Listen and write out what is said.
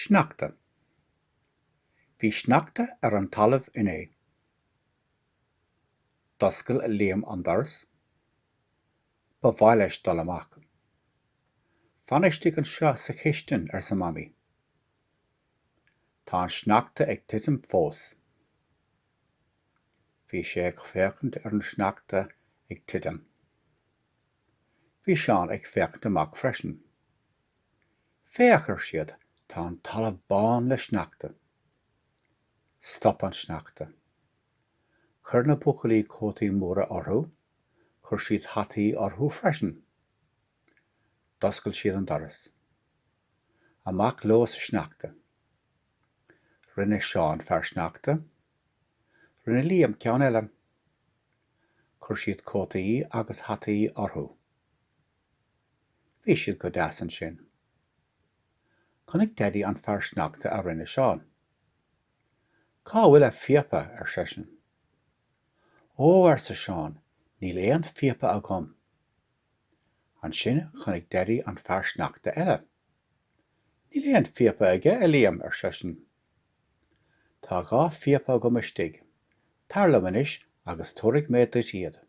Sneachta. Bhí sneachta ar an talamh inné. D'oscail Liam an doras. Ba mhaith leis dul amach. Fan istigh anseo sa chistin, arsa Mamaí. Tá an sneachta ag titim fós. Bhí sé ag féachaint ar an sneachta ag titim. Bhí Seán ag féachaint amach freisin. Féach, ar siad, tá an talamh bán le sneachta. Stop an sneachta. Chuir na buachaillí cótaí móra orthu, chuir siad hataí orthu freisin. D'oscail siad an doras. Amach leo sa sneachta. Rinne Seán fear sneachta. Rinne Liam ceann eile. Chuir siad cótaí agus hataí orthu. Bhí siad go deas ansin. Chonaic Daidí an fear sneachta a rinne Seán. Cá bhfuil a phíopa? ar seisean. Ó, arsa Seán, níl aon phíopa agam. Ansin chonaic Daidí an fear sneachta eile. Níl aon phíopa aige, a Liam, ar seisean. Tá dhá phíopa agam istigh. Tar liom anois agus tabharfaidh mé duit iad.